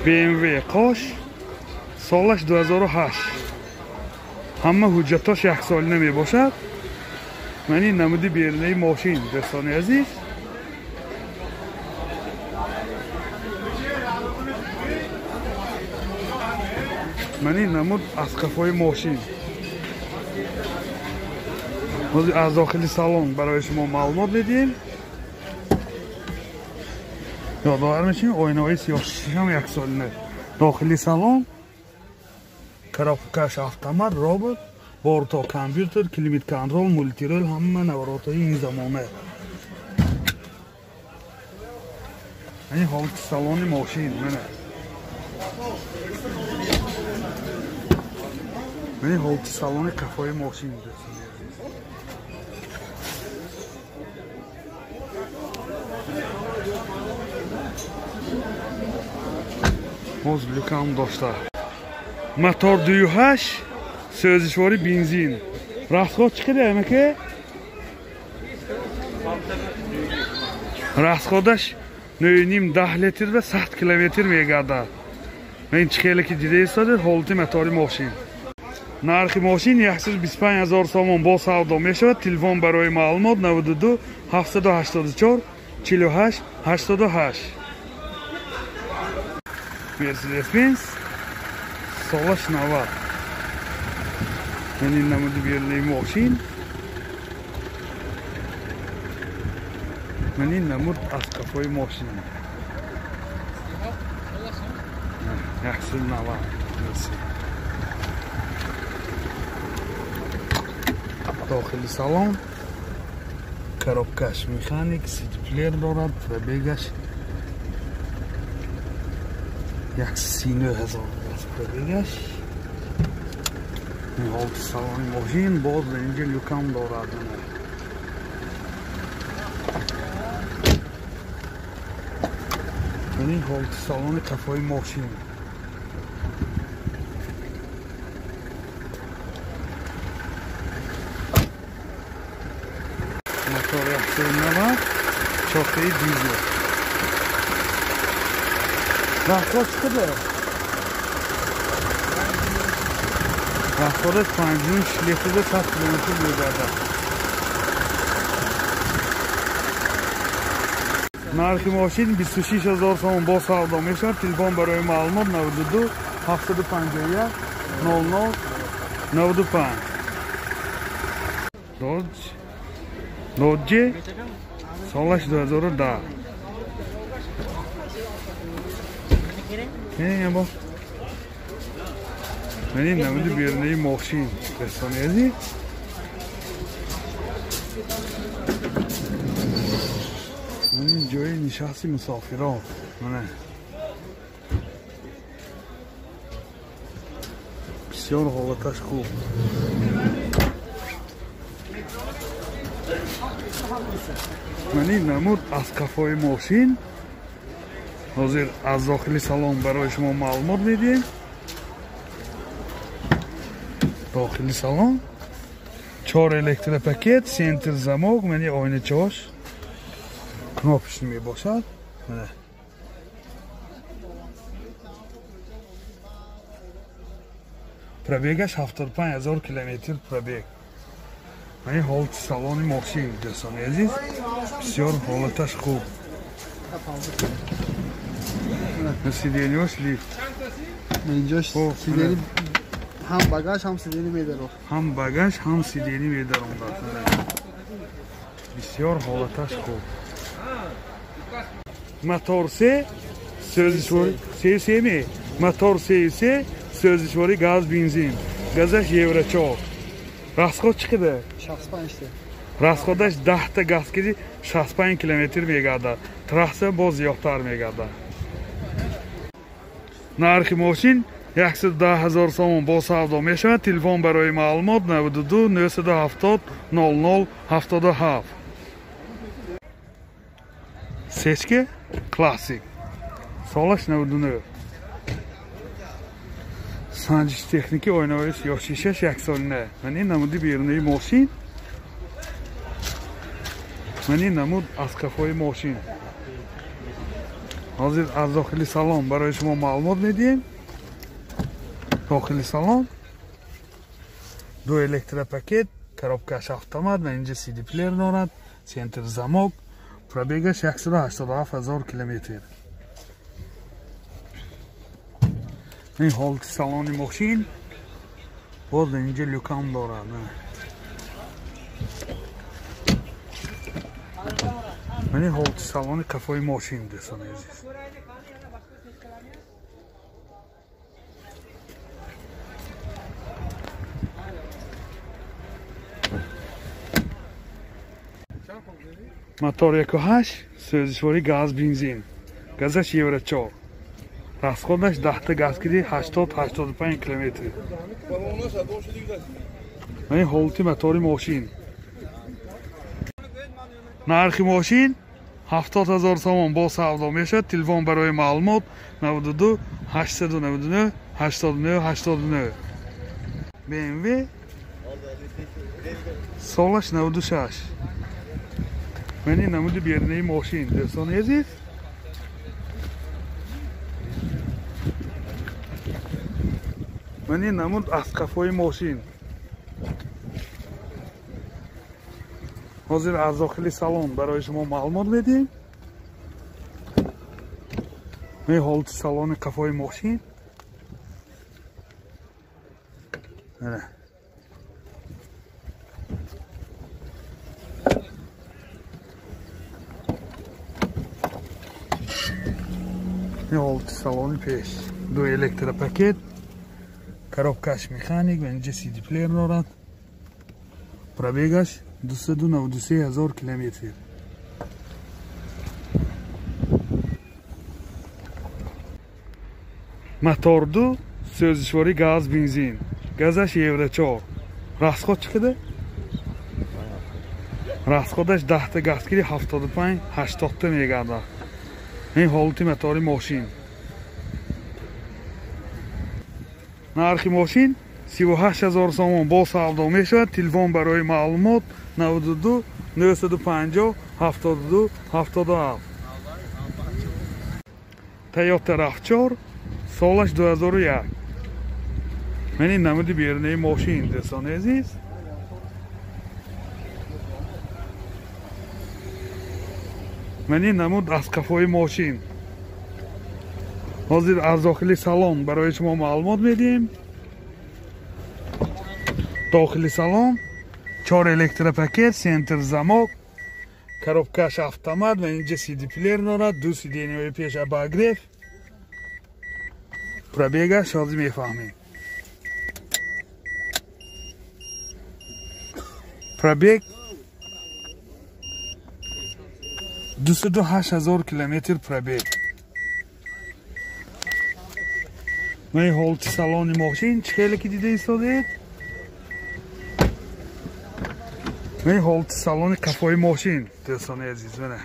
BMW қош, солаш 2008. Ҳама ҳуҷҷатош яксолина мебошад. Ман ин намуди берунаи мошин, дӯстони азиз. Ман ин намуд аз қафои мошин. Ҳозир аз дохили салон барои шумо маълумот медиҳем. Ёдовар мешавем, оинаҳои сиёҳшишам яксолина. Дохили салон коробкаш автомат, робот, борто компютер, климат контрол, мультирол, ҳама наворотҳои ин замона. Ин ҳолати салони мошин, мана. Ин ҳолати салони қафои мошин. Боз люкам дошта. Мотор 2.8, сӯзишвори бензин. Расход чӣ қадар амаке? Расходаш 9.5 литр ва 100 километр мегардад. Ин чӣ хеле ки дида истодед, ҳолати мотори мошин. Нархи мошин 125 ҳазор сомон бо савдо мешавад. Телефон барои маълумот 92 784 48 88. Mercedes-Benz солаш 90. Ин намуди берунаи мошин. Ман ин намуд аз қафои мошин. 190. Дохили салон коробкаш механик, сидплеер дорад, пробегаш 139 ҳазор аст пробегаш. Ин ҳолати салони мошин, боз инҷа люкам дорад. Ин ҳолати салони қафои мошин. Мотор 190, чохи дизел. Расход чӣ қадар? Расходаш 5.5 литрда 100 километр мегардад. Нархи мошин 26 ҳазор сомон бо савдо мешавад. Телефон барои маълумот 92 751 00 95. Dodge солаш 2010. Ман ин намуди берунаи мошин, дӯстони азиз. Ман ин ҷои нишасти мусофирон. Мана бисёр ҳолаташ хуб. Ман ин намуд аз қафои мошин. Ҳозир аз дохили салон барои шумо маълумот медиҳем. Дохили салон 4 электропакет, центр замок, мани оиначаҳош кнопочный мебошад. Мана пробегаш 75 ҳазор километр пробег. Мани ҳолати салони мошин, дӯстони азиз, бисёр ҳолаташ хуб. Сиденьёш лифт. Инҷош сидени ҳам багаж, ҳам сидени медарод. Ҳам багаж, ҳам сидени медарондад. Бисёр ҳолаташ хуб. Мотор се, сӯзишвори се се ме. Мотор се се, сӯзишвори газ бензин. Газаш евро 4. Расход чӣ қадар? 65 та. Расходаш 10 та газ киди 65 километр мегардад. Трасса боз зиёдтар мегардад. Нархи мошин 110 ҳазор сомон бо савдо мешавад. Телефон барои маълумот 92 970 00 77. Сечке классик. Солаш 99. Санҷиш техники оинаҳои сиёҳшишаш яксолина. Ман ин намуди берунаи мошин. Ман ин намуд аз қафои мошин. Ҳозир аз дохили салон барои шумо маълумот медиҳем. Дохили салон ду электропакет, коробкаш автомат ва инҷа CD плеер дорад, центр замок, пробегаш 187 ҳазор километр. Ин ҳолати салони мошин, боз инҷа люкам дорад. Ин ҳолати салони қафои мошин, дӯстони азиз. Мотор 1.8, сӯзишворӣ газ бензин, газаш евро 4. Расходаш 10 газ киди 80-85 километр. Ин ҳолати мотори мошин. Нархи мошин 70 ҳазор сомон бо савдо мешавад. Телефон барои маълумот 92 899 89 89. BMW солаш 96. Ман ин намуди берунаи мошин, дӯстони азиз. Ман ин намуд аз қафои мошин. Ҳозир аз дохили салон барои шумо маълумот медиҳем. Ин ҳолати салони қафои мошин. Ин ҳолати салони пеш. Ду электропакет, коробкаш механик ва инҷа CD плеер дорад. Пробегаш 293 ҳазор километр. Мотор 2, сӯзишворӣ газ бензин, газаш евро 4. Расход чӣ қадар? Расходаш 10 газ киди 75-80 мегардад. Ин ҳолати мотори мошин. Нархи мошин 38 ҳазор сомон бо савдо мешавад. Телефон барои маълумот 92 950 72 77. Toyota RAV4 солаш 2001. Ман ин намуди берунаи мошин, дӯстони азиз. Ман ин намуд аз қафои мошин. Ҳозир аз дохили салон барои шумо маълумот медиҳем. Дохили салон 4 электропакет, центр замок, коробкаш автомат ва инҷа CD плеер дорад, ду сиденияи пеш обогрев. Пробегаш ҳозир мефаҳмем. Пробег 208 ҳазор километр пробег. Ин ҳолати салони мошин чӣ хеле ки дида истодаед. Ин ҳолати салони қафои мошин, дӯстони азиз. Мана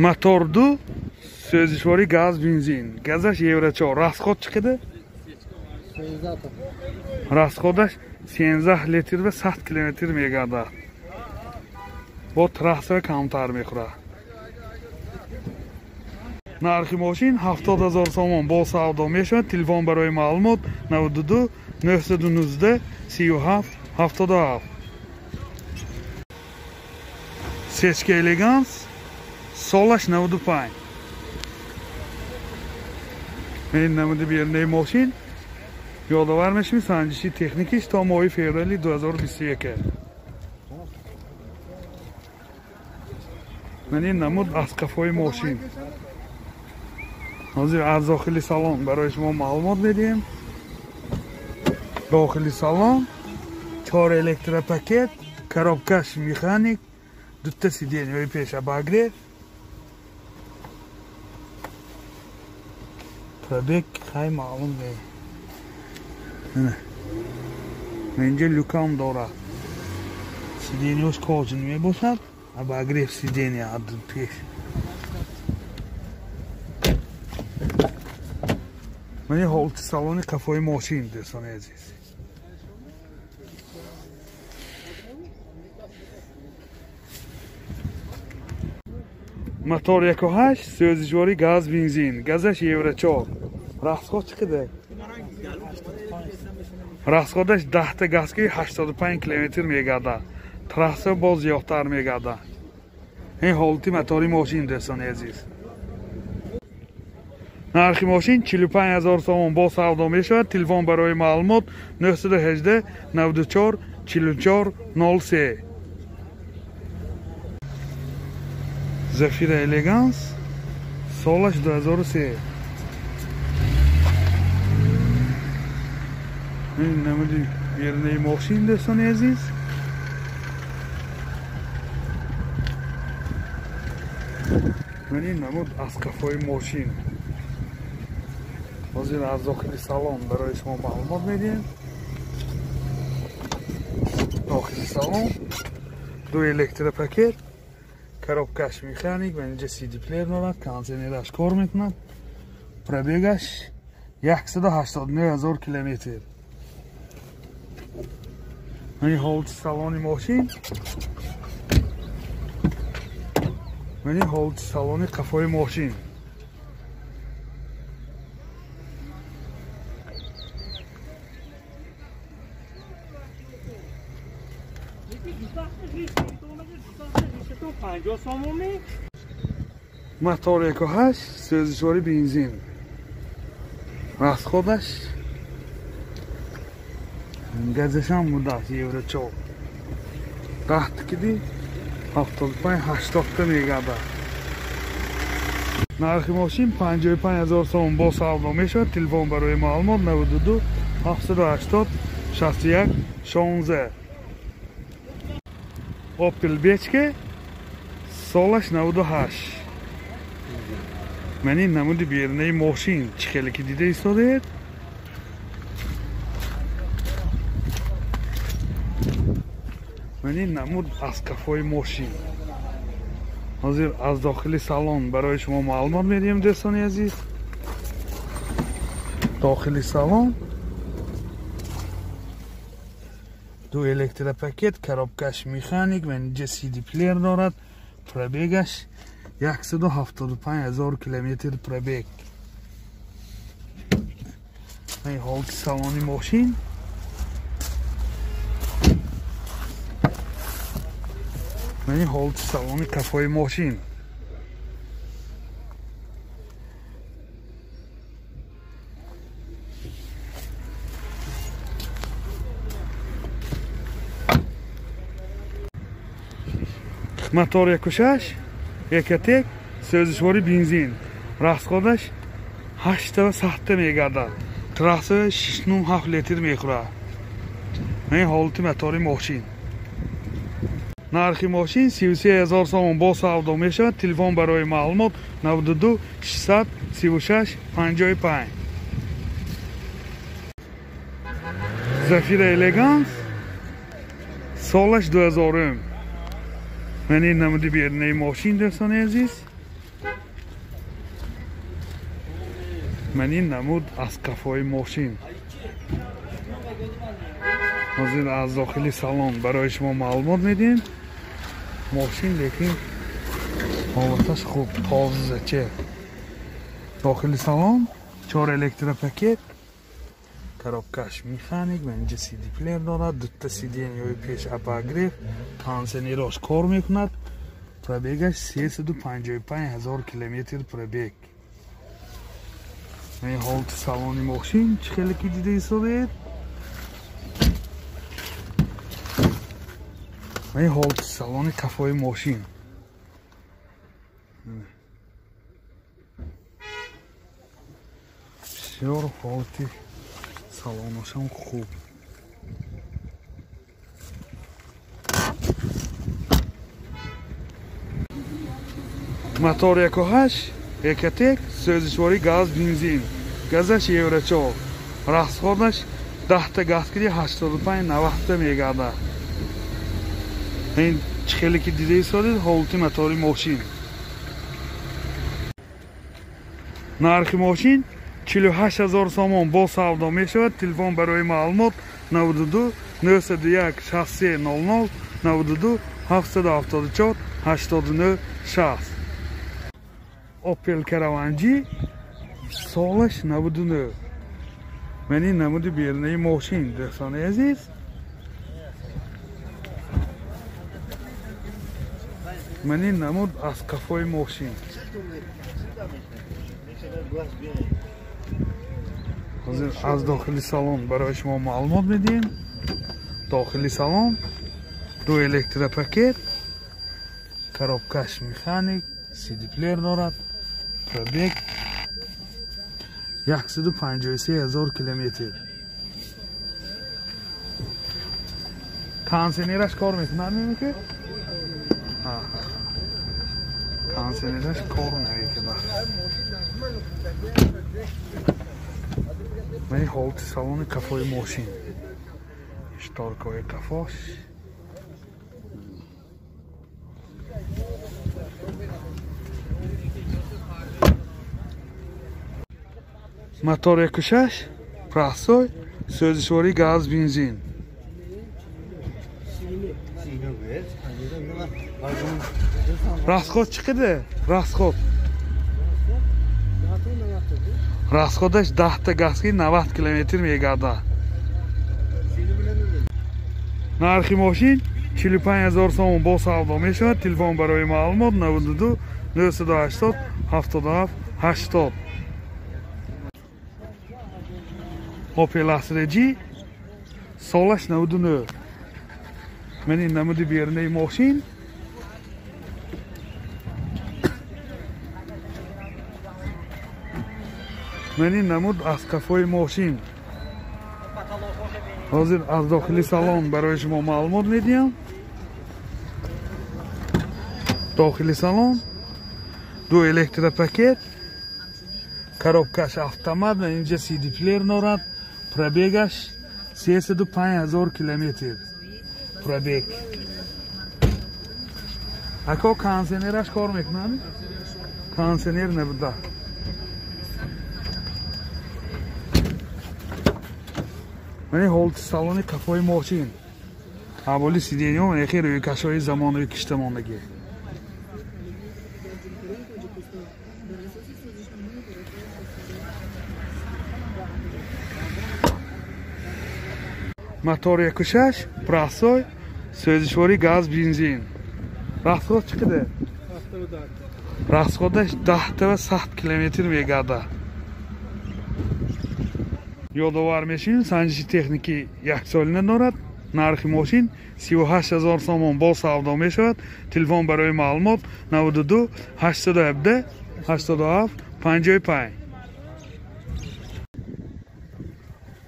мотор 2, сӯзишворӣ газ бензин, газаш евро 4. Расход чӣ қадар? Расходаш 13 литр ва 100 километр мегардад. Бо трасса камтар мехӯрад. Нархи мошин 70 ҳазор сомон бо савдо мешавад. Телефон барои маълумот 92 919 37 77. Сечка Элеганс солаш 95. Ин намуди берунаи мошин. Ёдовар мешавем, санҷиши техникиш то моҳи феврали 2021. Ман ин намуд аз қафои мошин. Ҳозир аз дохили салон барои шумо маълумот медиҳем. Дохили салон 4 электропакет, коробкаш механик, дута сиденияи пеш обогрев. Пробег хай маълум не. Инҷа люкам дорад. Сиденияш кожин мебошад, обогрев сидения аз пеш. Ман ин ҳолати салони қафои мошин, дӯстони азиз. Мотор 1.8, сӯзишворӣ газ, бензин. Газаш евро 4. Расход чӣ қадар? Расходаш 10 та газ ки 85 километр мегардад. Трасса боз зиёдтар мегардад. Ин ҳолати мотори мошин, дӯстони азиз. Нархи мошин 45 000 сомон бо савдо мешавад. Телефон барои маълумот 918 94 44 03. Зафира Элеганс, солаш 2003. Ин намуди берунаи мошин, дӯстони азиз. Ман ин намуд аз қафои мошин. Ҳозир аз дохили салон барои шумо маълумот медиҳем. Дохили салон ду электропакет, коробкаш механик ва инҷа CD плеер дорад, кондиционераш кор мекунад. Пробегаш 189 000 километр. Ин ҳолати салони мошин. Ин ҳолати салони қафои мошин. Мотор 1.8, сӯзишворӣ бензин. Расходаш газашам будааст евро 4. 10 киди 75-80 мегардад. Нархи мошин 55 000 сомон бо савдо мешавад. Телефон барои маълумот 92 780 61 16. Opel Бечке, солаш 98. Ман ин намуди берунаи мошин чӣ хеле ки дида истодаед. Ман ин намуд аз қафои мошин. Ҳозир аз дохили салон барои шумо маълумот медиҳем, дӯстони азиз. Дохили салон ду электропакет, коробкаш механик ва инҷа CD плеер дорад. Пробегаш 175 000 километр пробег. Ин ҳолати салони мошин. Ин ҳолати салони қафои мошин. Мотор 1.6, Экотек, сӯзишворӣ бензин. Расходаш 8 та мегардад. Трасса 6,7 литр мехӯрад. Ин ҳолати мотори мошин. Нархи мошин 33 000 сомон бо савдо мешавад. Телефон барои маълумот 92 636 55. Зафира Элеганс, солаш 2000. Ман ин намуди берунаи мошин, дӯстони азиз. Ман ин намуд аз қафои мошин. Ҳозир аз дохили салон барои шумо маълумот медиҳем. Мошин лекин ҳолаташ хуб, тоза че. Дохили салон 4 электропакет, коробкаш механик ва инҷа CD плеер дорад, дута сиденьяи пеш обогрев, кондиционерош кор мекунад. Пробегаш 355 000 километр пробег. Ин ҳолати салони мошин чӣ хеле ки дида истодаед. Ин ҳолати салони қафои мошин. Бисёр ҳолати салонашам хуб. Мотор 1.8, Экотек, сӯзишворӣ газ, бензин. Газаш евро 4. Расходаш 10 та газ киди 85-90 мегардад. Ин чӣ хеле ки дида истодед ҳолати мотори мошин. Нархи мошин 48 000 сомон бо савдо мешавад. Телефон барои маълумот 92 901 63 00 92 774 89 60. Opel Caravan G солаш 99. Ман ин намуди берунаи мошин дӯстони азиз. Ман ин намуд аз қафои мошин. Ҳозир аз дохили салон барои шумо маълумот медиҳем. Дохили салон ду электропакет, коробкаш механик, CD-плеер дорад, пробег 153 000 километр. Кондиционераш кор мекунад мемеки? Кондиционераш кор намекунад. Ман ҳолати салони қафои мошин. Шторкаҳои қафош. Мотор 1.6, простой, сӯзишвории газ, бензин. Расход чӣ қадар? Расход. Расходаш 10 та газки 90 километр мегардад. Нархи мошин 45 000 сомон бо савдо мешавад. Телефон барои маълумот 92 980 77 80. Opel Astra G солаш 99. Ман ин намуди берунаи мошин. Ман ин намуд аз қафои мошин. Ҳозир аз дохили салон барои шумо маълумот медиҳам. Дохили салон ду электропакет, коробкаш автомат, ва инҷа CD-плеер дорад. Пробегаш 305 000 километр. Пробег. Ако кондиционераш кор мекунад? Кондиционер набуда. Ман ҳолати салони қафои мошин. Ҳаволи сидениҳо ман яхе рӯйкашҳои замонави киштамондагӣ. Мотор 1.6, простой, сӯзишвории газ, бензин. Расход чӣ қадар? Расходаш 10 та 100 километр мегардад. Ёдовар мешавем, санҷиши техникӣ яксолина дорад. Нархи мошин 38 000 сомон бо савдо мешавад. Телефон барои маълумот 92 817 87 55.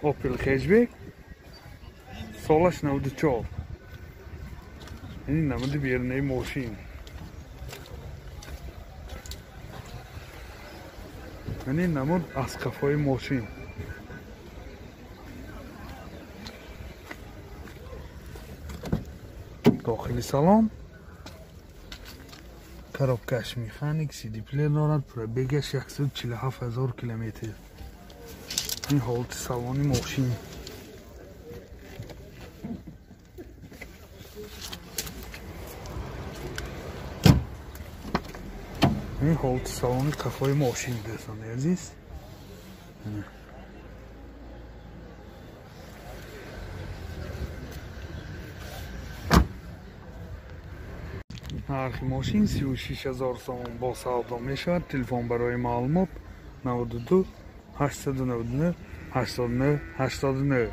Opel Hatchback солаш 94. Ин намуди берунаи мошин. Ин намуд аз қафои мошин. Дохили салон коробкаш механик, CD-плеер дорад, пробегаш 147 000 километр. Ин ҳолати салони мошин. Ин ҳолати салони қафои мошин дӯстони азиз. Нархи мошин 36 000 сомон бо савдо мешавад. Телефон барои маълумот 92 899 89 89.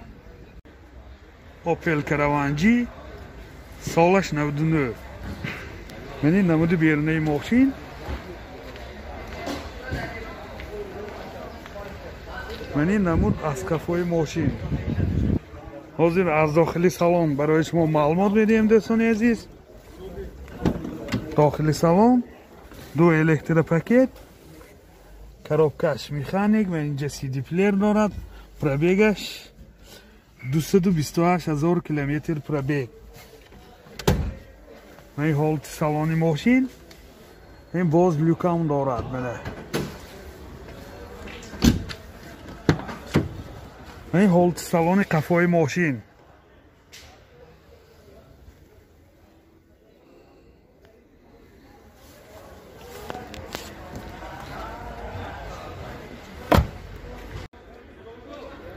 Opel Caravan G солаш 99. Ман ин намуди берунаи мошин. Ман ин намуд аз қафои мошин. Ҳозир аз дохили салон барои шумо маълумот медиҳем дӯстони азиз. Дохили салон ду электропакет, коробкаш механик, ва инҷа CD-плеер дорад. Пробегаш 228 000 километр пробег. Ман ҳолати салони мошин. Ин боз люкам дорад. Ман ҳолати салони қафои мошин.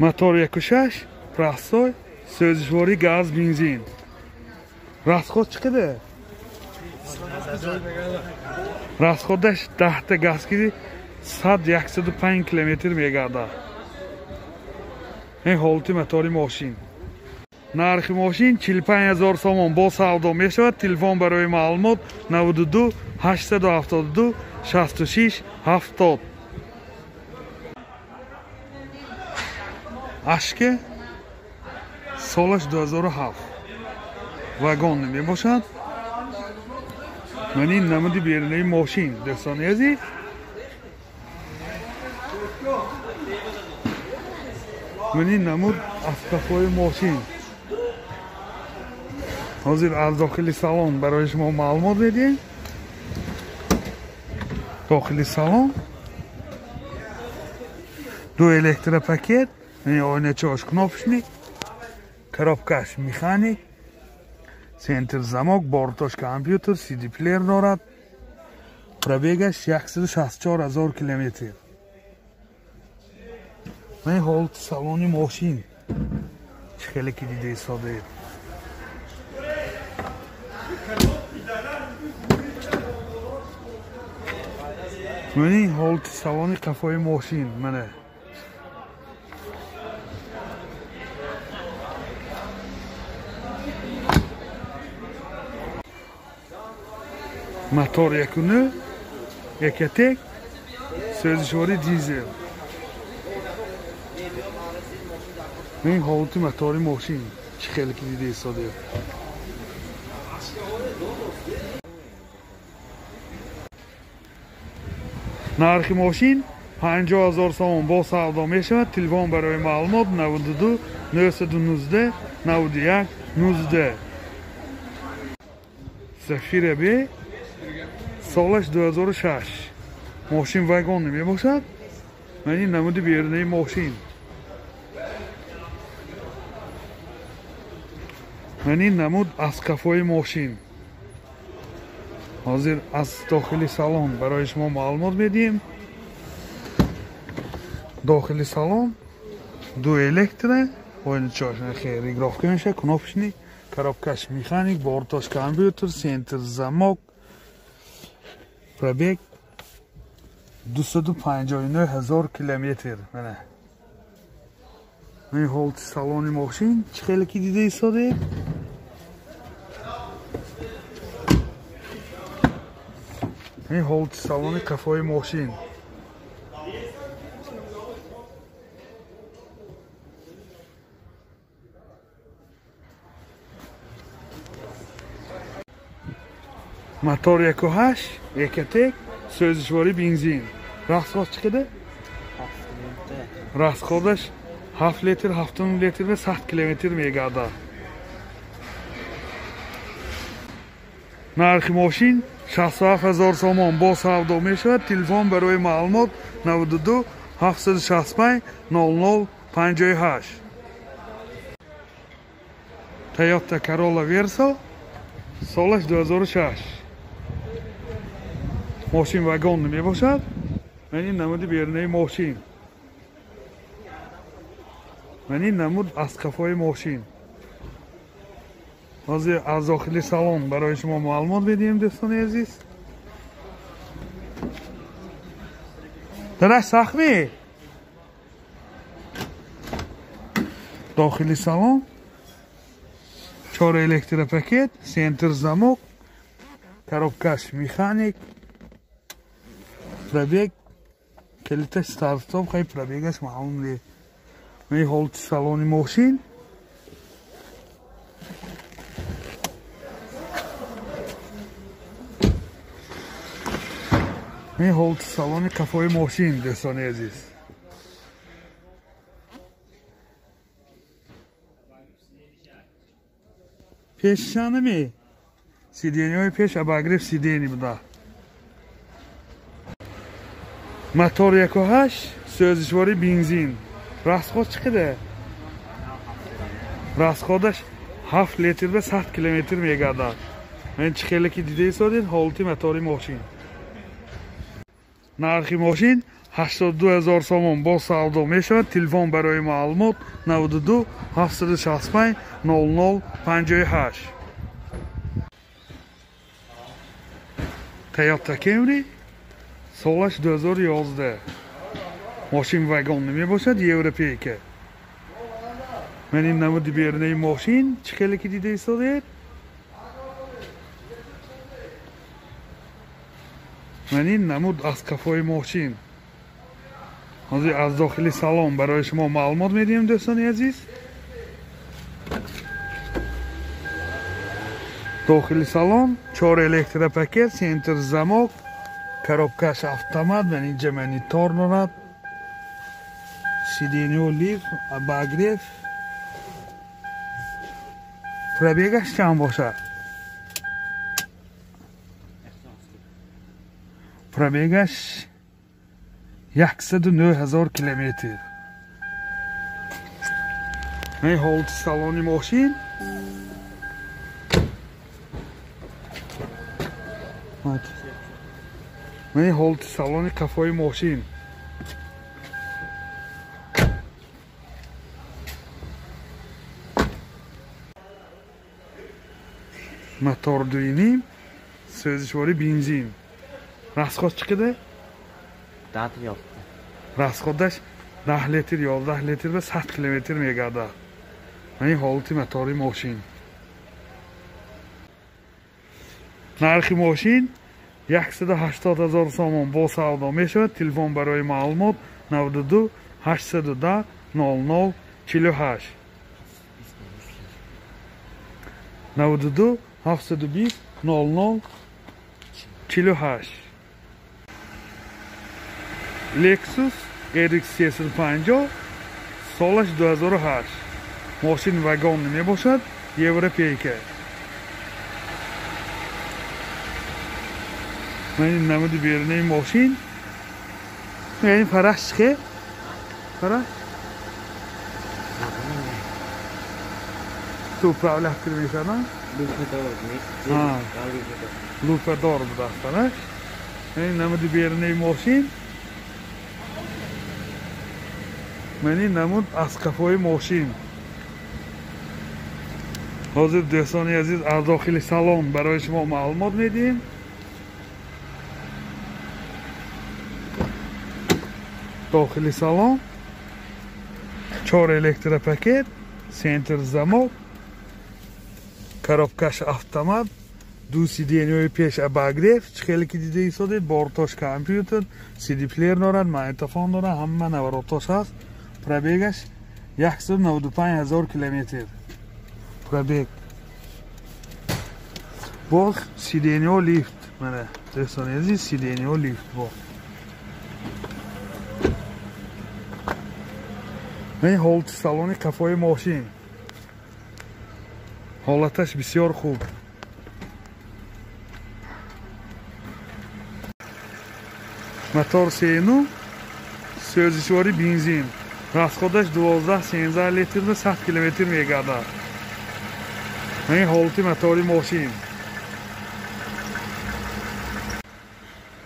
Мотор 1.6, простой, сӯзишворӣ газ, бензин. Расход чӣ қадар? Расходаш 10 газ ки 100-105 километр мегардад. Ин ҳолати мотори мошин. Нархи мошин 45 000 сомон бо савдо мешавад. Телефон барои маълумот 92 872 66 70. Ашке солаш 2007 вагон мебошад. Ман ин намуди берунаи мошин, дӯстони азиз. Ман ин намуд аз қафои мошин. Ҳозир аз дохили салон барои шумо маълумот медиҳем. Дохили салон ду электропакет, оиначаош кнопочник, коробкаш механик, центр замок, бортош компютер, CD плеер дорад. Пробегаш 164 000 километр. Ман ҳолати салони мошин чӣ хеле ки дида истодаед. Ман ин ҳолати салони қафои мошин. Мана мотор 1.9, Ecotec, сӯзишворӣ дизел. Ин ҳолати мотори мошин чӣ хеле ки дида истодаед. Нархи мошин 50 000 сомон бо савдо мешавад. Телефон барои маълумот 92 919 91 19. Зафира Б солаш 2006. Мошин вагон мебошад. Ман ин намуди берунаи мошин. Ман ин намуд аз қафои мошин. Ҳозир аз дохили салон барои шумо маълумот медиҳем. Дохили салон ду электро, оиначаош регулировка мешавад, кнопочник, коробкаш механик, бортош компютер, центр замок. Пробег 259 000 километр. Мана ин ҳолати салони мошин чӣ хеле ки дида истодаед. Ин ҳолати салони қафои мошин. Мотор 1.8, Ecotec, сӯзишворӣ бензин. Расход чӣ қадар? Расходаш 7 литр, 7,5 литр ва 100 километр мегардад. Нархи мошин 67 000 сомон бо савдо мешавад. Телефон барои маълумот 92 765 00 58. Toyota Corolla Verso солаш 2006. Мошин вагон мебошад. Ман ин намуди берунаи мошин. Ман ин намуд аз қафои мошин. Ҳозир аз дохили салон барои шумо маълумот медиҳем, дӯстони азиз. Дараш сахми? Дохили салон 4 электропакет, центр замок, коробкаш механик, пробег калиташ старт-стоп, хай пробегаш маълум не. Ман ҳолати салони мошин. Ин ҳолати салони қафои мошин, дӯстони азиз. Пешшанами? Сиденьяҳои пеш обогрев сиденья буда. Мотор 1.8, сӯзишворӣ бензин. Расход чӣ қадар? Расходаш 7 литр ва 100 километр мегардад. Ман чӣ хеле ки дида истодед ҳолати мотори мошин. Нархи мошин 82 ҳазор сомон бо савдо мешавад. Телефон барои маълумот 92 765 00 58. Toyota Camry солаш 2011. Мошин вагон намебошад, европейка. Ман ин намуди берунаи мошин чӣ хеле ки дида истодед? Ман ин намуд аз қафои мошин. Ҳозир аз дохили салон барои шумо маълумот медиҳем, дӯстони азиз. Дохили салон 4 электропакет, центр замок, коробкаш автомат, ман инҷа монитор дорад, сиденьё лифт, обогрев. Пробегаш чанд бошад? Пробегаш 109 ҳазор километр. Ин ҳолати салони мошин. Ин ҳолати салони қафои мошин. Мотор 2.5, сӯзишвори бензин. Расход чӣ қадар? 10 11. Расходаш 10 литр, 11 литр ва 100 километр мегардад. Ин ҳолати мотори мошин. Нархи мошин 180 ҳазор сомон бо савдо мешавад. Телефон барои маълумот 92 810 00 48. 92 720 00 48. Lexus RX 350 солаш 2008. Мошин вагон намебошад, европейка. Ман ин намуди берунаи мошин. Ин фараш чӣ? Фараш? Ту управлять мекунад? Лупадор будааст фараш. Ин намуди берунаи мошин. Ман ин намуд аз қафои мошин. Ҳозир дӯстони азиз аз дохили салон барои шумо маълумот медиҳем. Дохили салон 4 электропакет, центр замок, коробкаш автомат, ду сиденьёи пеш обогрев, чӣ хеле ки дида истодед, бортош компютер, CD плеер дорад, магнитофон дорад, ҳама наворотош ҳаст. Пробегаш 195 ҳазор километр. Пробег. Боз сиденьё лифт. Мана дӯстони азиз, сиденьё лифт бо. Ин ҳолати салони қафои мошин. Ҳолаташ бисёр хуб. Мотор 3.9, сӯзишвори бензин. Расходаш 12-13 литр ва 100 километр мегардад. Ин ҳолати мотори мошин.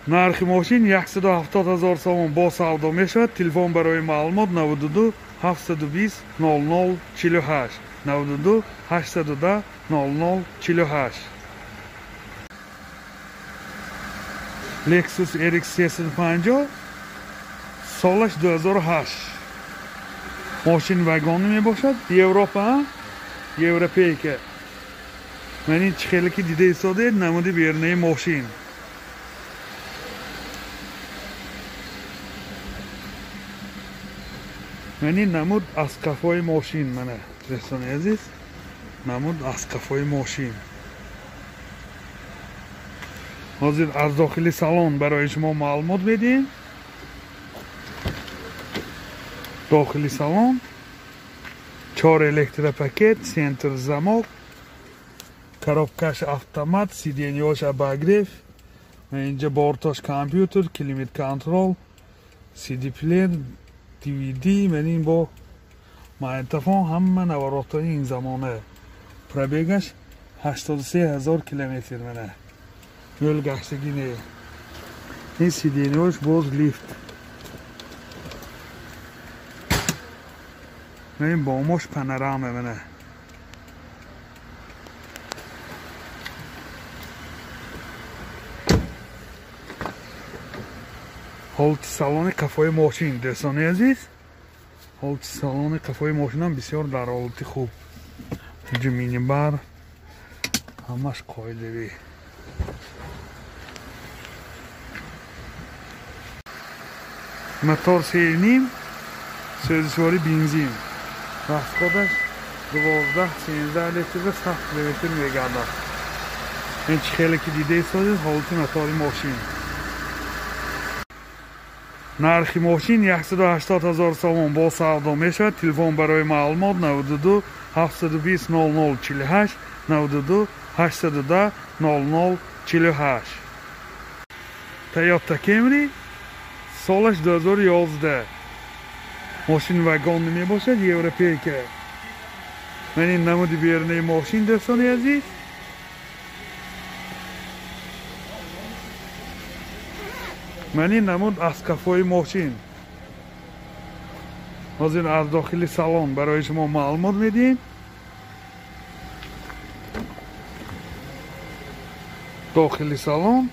Нархи мошин 170 ҳазор сомон бо савдо мешавад. Телефон барои маълумот 92 720 00 48, 92 810 00 48. Lexus RX 350 солаш 2008. Мошин вагонӣ мебошад, Европа, европейка. Ман ин чӣ хеле ки дида истодед, намуди берунаи мошин. Ман ин намуд аз қафои мошин, мана дӯстони азиз, намуд аз қафои мошин. Ҳозир аз дохили салон барои шумо маълумот медиҳем. Дохили салон 4 электропакет, центр замок, коробкаш автомат, сиденьёш обогрев, инҷа бортош компютер, климат контрол, CD плеер, DVD, ман ин бо магнитофон, ҳама наворотҳои ин замона. Пробегаш 83 ҳазор километр. Мана мӯл гаштагӣ не. Ин сиденьёш боз лифт. ин бомош панорама мана. Ҳолати салони қафои мошин дӯстони азиз, ҳолати салони қафои мошинам бисёр дар ҳолати хуб. Инҷо минибар ҳамаш қоидавӣ. Мотор 3.5, сӯзишворӣ бензин. Расходаш 12-13 литр ва 100 километр мегардад. Ин чӣ хеле ки дида истодед ҳолати мотори мошин. Нархи мошин 180 000 сомон бо савдо мешавад. Телефон барои маълумот 92 720 00 48 92 810 00 48. Toyota Camry солаш 2011. Мошин вагон мебошад, европейка. Ман ин намуди берунаи мошин дӯстони азиз. Ман ин намуд аз кафои мошин. Ҳозир аз дохили салон барои шумо маълумот медиҳем. Дохили салон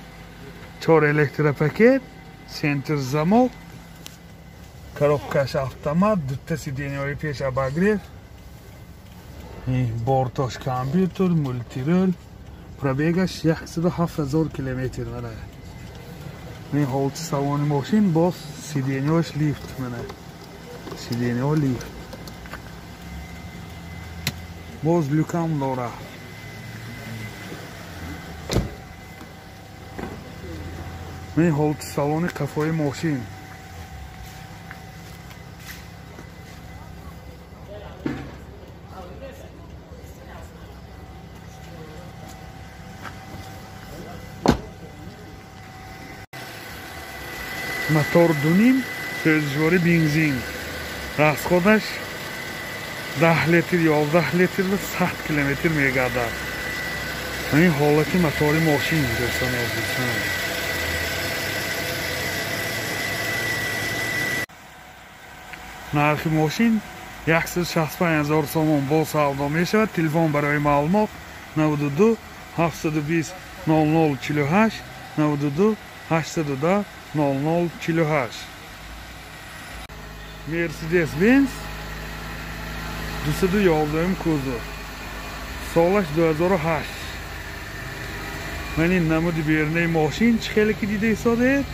4 электропакет, центр замок, коробкаш автомат, дута сиденьяҳои пеш обогрев, бортош компютер, мултирол, пробегаш 107 000 километр мана. Ин ҳолати салони мошин боз сиденьяҳош лифт мана. Сиденьяҳо лифт. Боз люкам дорад. Ин ҳолати салони қафои мошин. Мотор 2.5, сӯзишворӣ бензин. Расходаш 10 литр, 11 литр ва 100 километр мегардад. Ин ҳолати мотори мошин дӯстони азиз. Нархи мошин 165 000 сомон бо савдо мешавад. Телефон барои маълумот 92 720 00 48 92 810 00 48. Mercedes-Benz 211 кузов, солаш 2008. Ман ин намуди берунаи мошин чӣ хеле ки дида истодед.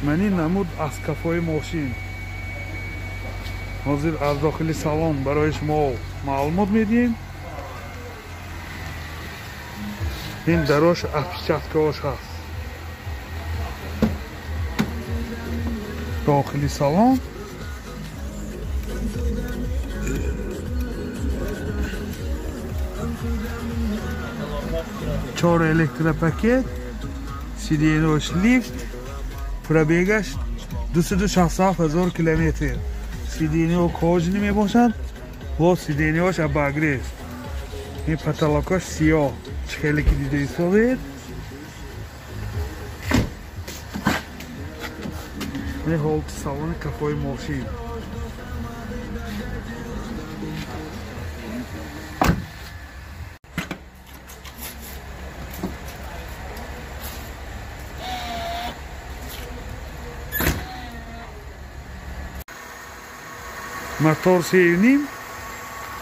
Ман ин намуд аз кафои мошин. Ҳозир аз дохили салон барои шумо маълумот медиҳем. Ин дарош отпечаткаош ҳаст. Дохили салон чор электропакет, сиденьяш лифт, пробегаш 267 000 километр. Сиденьяҳо кожаный мебошанд, бо сиденьяҳош обогрев. Ин потолокаш сиёҳ, чӣ хеле ки дида истодед. Ин ҳолати салони кафои мошин. Мотор 3.5,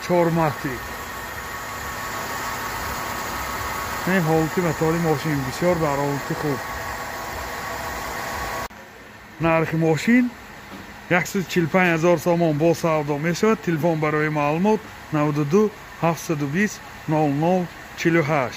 4-матик. Ин ҳолати мотори мошин бисёр дар ҳолати хуб. Нархи мошин 145 000 сомон бо савдо мешавад. Телефон барои маълумот 92 720 00 48.